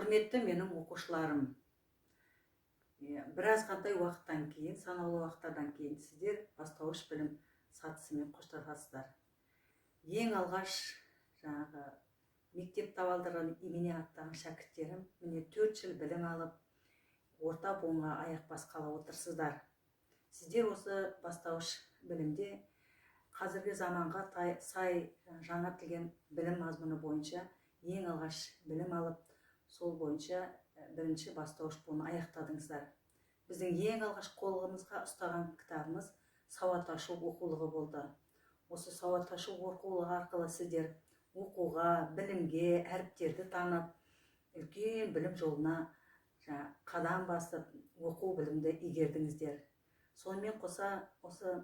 Құрметті менің оқушыларым, біраз қандай уақыттан кейін, санаулы уақыттардан кейін сіздер бастауыш білім сатысымен қоштасасыздар. Ең алғаш жаңағы мектеп табалдырығын имене аттаған шәкірттерім міне 4 жыл білім алып, орта буынға аяқ басқалы отырсыздар. Сіздер осы бастауыш білімде қазіргі заманға сай жаңартылған білім мазмұны бойынша ең алғаш білім алып, сол бойынша бірінші бастауыш буынын аяқтадыңыздар. Біздің ең алғаш қолымызға ұстаған кітабымыз сауат ашу оқулығы болды. Осы сауат ашу оқулығы арқылы сіздер оқуға, білімге, әріптерді танып, үлкен білім жолына қадам басып, оқу білімді игердіңіздер. Сонымен қоса осы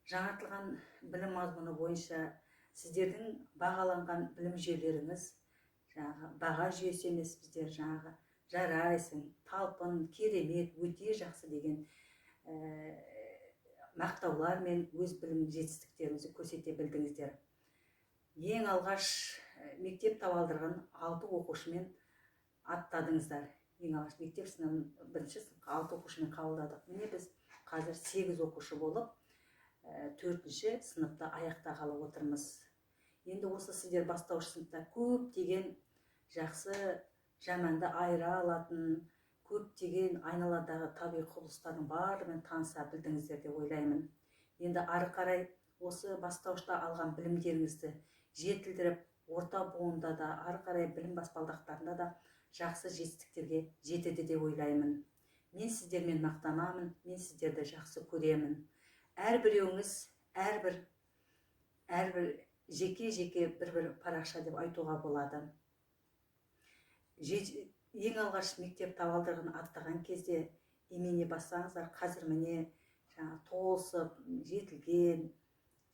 жаңартылған білім мазмұны бойынша сіздердің бағаланған білім жүйелеріңіз жаңағы баға жүйесі емес, біздер жаңағы жарайсың, талпын, керемет, өте жақсы деген мақтаулармен өз білім жетістіктеріңізді көрсете білдіңіздер. Ең алғаш мектеп табалдырығын 6 оқушымен аттадыңыздар. Ең алғаш мектеп сыныбын бірінші сыныпқа 6 оқушымен қабылдадық. Міне біз қазір 8 оқушы болып, 4-ші сыныпта аяқтағалы отырмыз. Енді осы сіздер бастауыш сыныпта көптеген жақсы жаманды айыра алатын, көптеген айналадағы табиғи құбылыстардың барлығымен таныса білдіңіздер деп ойлаймын. Енді ары қарай осы бастауышта алған білімдеріңізді жетілдіріп, орта буында да, ары қарай білім баспалдақтарында да жақсы жетістіктерге жетеді деп ойлаймын. Мен сіздермен мақтанамын, мен сіздерді жақсы көремін. Әрбіреуіңіз, әрбір жеке-жеке бір-бір парақша деп айтуға болады. Ең алғаш мектеп табалдырығын аттаған кезде имене бассаңыздар, қазір міне жаңа толысып, жетілген,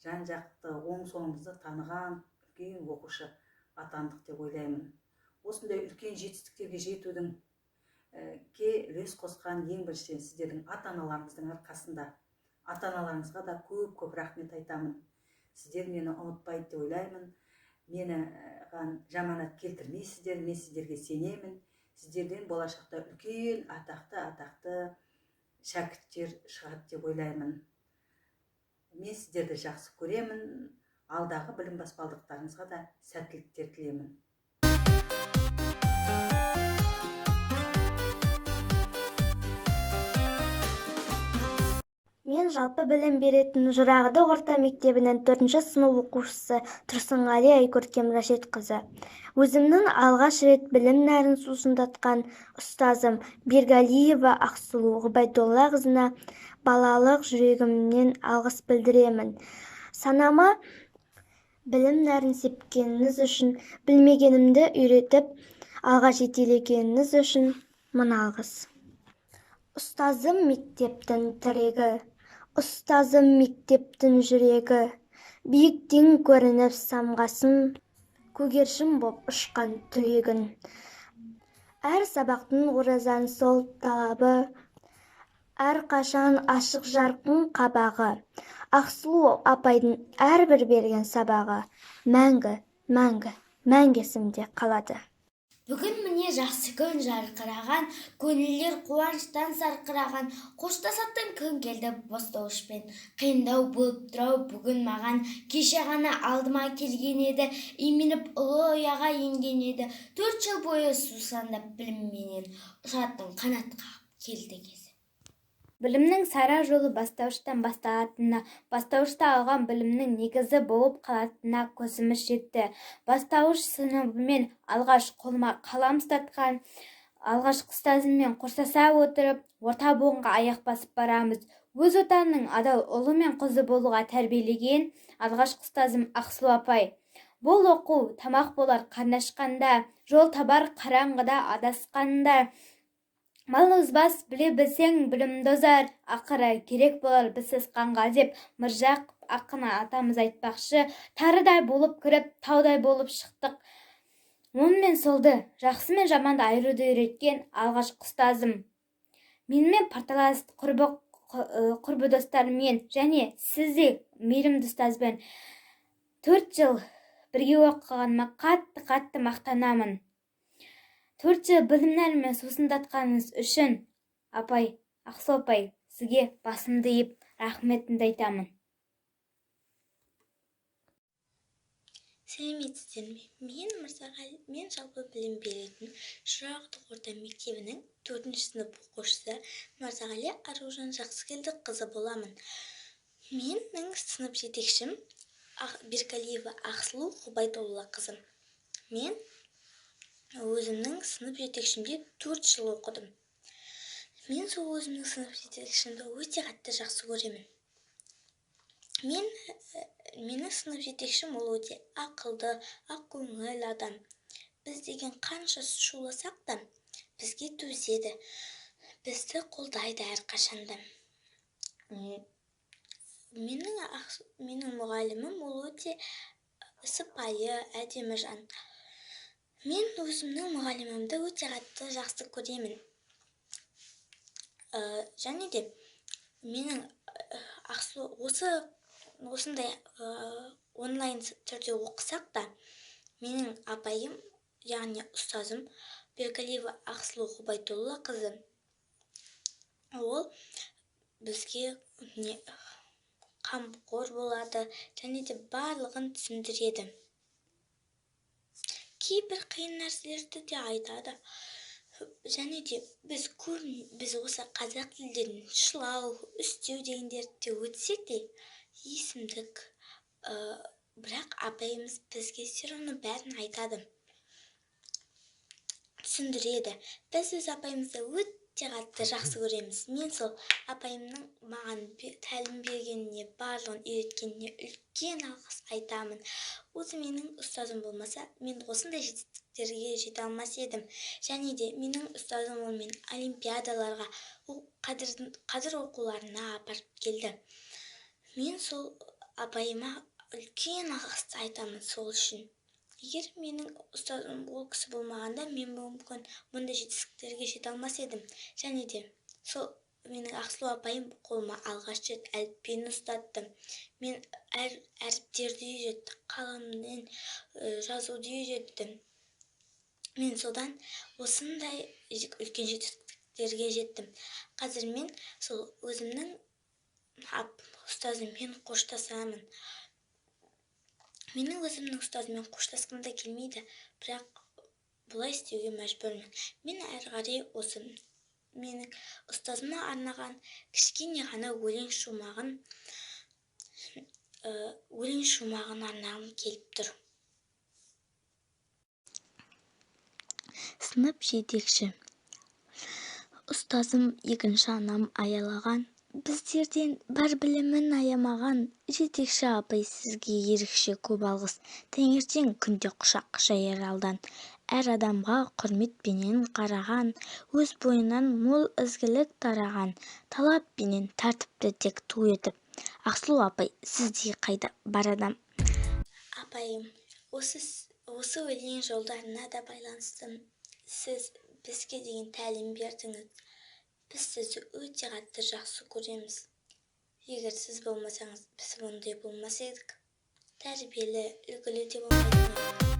жан-жақты оң-солымызды таныған үлкен оқушы атандық деп ойлаймын. Осындай үлкен жетістіктерге жетудің ке үлес қосқан ең біріншіден сіздердің ата-аналарыңыздың арқасында. Ата-аналарыңызға да көп-көп рахмет айтамын. Сіздер мені ұмытпайды деп ойлаймын. Мені жаманат келтірмейсіздер, мен сіздерге сенемін. Сіздерден болашақта үлкен атақты шәкірттер шығады деп ойлаймын. Мен сіздерді жақсы көремін. Алдағы білім баспалдақтарыңызға да сәттіліктер тілеймін. Мен жалпы білім беретін Жырағды орта мектебінің 4-ші сынып оқушысы Тұрсынғали Айкөркем Рашидқызы. Өзімнің алғаш рет білім нәрін сусындатқан ұстазым Бергалиева Ақсұлу Ғұбайдоллақызына балалық жүрегімнен алғыс білдіремін. Санама білім нәрін сепкеніңіз үшін, білмегенімді үйретіп, алға жетелегеніңіз үшін мың алғыс. Ұстазым мектептің тірегі, ұстазым мектептің жүрегі, биіктен көрініп самғасын, көгершін боп ұшқан түлегін. Әр сабақтың оразан сол талабы, әр қашан ашық жарқын қабағы, Ақсұлу апайдың әрбір берген сабағы мәңгі, мәңгі, мәңгі есімде қалады. Бүгін міне жақсы күн жарқыраған, көңілдер қуаныштан сарқыраған, қоштасатын күн келді бастауышпен. Қиындау болып тұр-ау бүгін маған, кеше ғана алдыма келген еді, именіп ұлы ұяға енген еді. 4 жыл бойы сусандап білімменен, ұшатын қанат қағып келді кезі. Білімнің сара жолы бастауыштан басталатынына, бастауышта алған білімнің негізі болып қалатынына көзіміз жетті. Бастауыш сыныбымен алғаш қолыма қалам ұстатқан, алғашқы ұстазыммен қоштаса отырып, орта буынға аяқ басып барамыз. Өз отанының адал ұлы мен қызы болуға тәрбиелеген алғашқы ұстазым Ақсұлу апай. Бұл оқу тамақ болар қарнашқанда, жол табар қараңғыда адасқанда. Мал озбас біле білсең білімді озар, ақыры керек болар біз сасқанға деп Міржақып ақын атамыз айтпақшы, тарыдай болып кіріп, таудай болып шықтық. Оң мен солды, жақсы мен жаманды айыруды үйреткен алғашқы ұстазым. Менімен парталас құрбы достарыммен және сіздей мейірімді ұстазбен 4 жыл бірге оқығаныма қатты-қатты мақтанамын. 4 жыл білім нәрімен сусындатқаныңыз үшін, апай, Ақсу апай, сізге басымды иіп рахметімді айтамын. Сәлеметсіздер ме? Мен Мырзағали, мен жалпы білім беретін Жұрағұдық орта мектебінің 4-ші сынып оқушысы Мырзағали Аружан Жақсыкелді қызы боламын. Менің сынып жетекшім Беркалиева Ақсұлу Ғұбайдолла қызы. Мен өзімнің сынып жетекшімде 4 жыл оқыдым. Мен сол өзімнің сынып жетекшімді өте қатты жақсы көремін. Менің сынып жетекшім ол өте ақылды, ақкөңіл адам. Біз деген қанша шуласақ та бізге төзеді, бізді қолдайды әрқашанда. Менің мұғалімім ол өте сыпайы, әдемі жан. Мен өзімнің мұғалімімді өте қатты жақсы көремін. Және де менің осындай онлайн түрде оқысақ та, менің апайым, яғни ұстазым Беркалиева Ақсұлу Ғұбайдолла қызы, ол бізге қамқор болады және де барлығын түсіндіреді. Кейбір қиын нәрселерді де айтады. Және де біз осы қазақ тілдерін шылау, үстеу дегендерді де өтсек те есімдік, бірақ апайымыз бізге все равно бәрін айтады, түсіндіреді. Біз өз апайымызды өте қатты жақсы көреміз. Мен сол апайымның маған тәлім бергеніне, барлығын үйреткеніне үлкен алғыс айтамын. Осы менің ұстазым болмаса, мен осындай жетістіктерге жете алмас едім. Және де менің ұстазым ол мен олимпиадаларға, қадір оқуларына апарып келді. Мен сол апайыма үлкен алғыс айтамын сол үшін. Егер менің ұстазым ол кісі болмағанда, мен мүмкін мұндай жетістіктерге жете алмас едім. Және де сол менің Ақсұлу апайым қолыма алғаш рет әліппені ұстатты. Мен әріптерді үйретті, қаламмен жазуды үйретті. Мен содан осындай үлкен жетістіктерге жеттім. Қазір мен сол өзімнің ұстазыммен қоштасамын. Менің өзімнің ұстазыммен қоштасқым да келмейді, бірақ бұлай істеуге мәжбүрмін. Мен әрі қарай осы менің ұстазыма арнаған кішкене ғана өлең шумағын арнағым келіп тұр. Сынып жетекші. Ұстазым екінші анам аялаған, біздерден бар білімін аямаған. Жетекші апай, сізге ерекше көп алғыс. Таңертең күнде құшақ жаяр алдан, әр адамға құрметпенен қараған, өз бойынан мол ізгілік тараған, талаппенен тәртіпті тек ту етіп. Ақсұлу апай, сіздей қайда бар адам? Апайым, осы өлең жолдарына да байланысты сіз бізге деген тәлім бердіңіз. Біз сізді өте қатты жақсы көреміз. Егер сіз болмасаңыз, біз бұндай болмас едік. Тәрбиелі, үлгілі де болмайтын едік.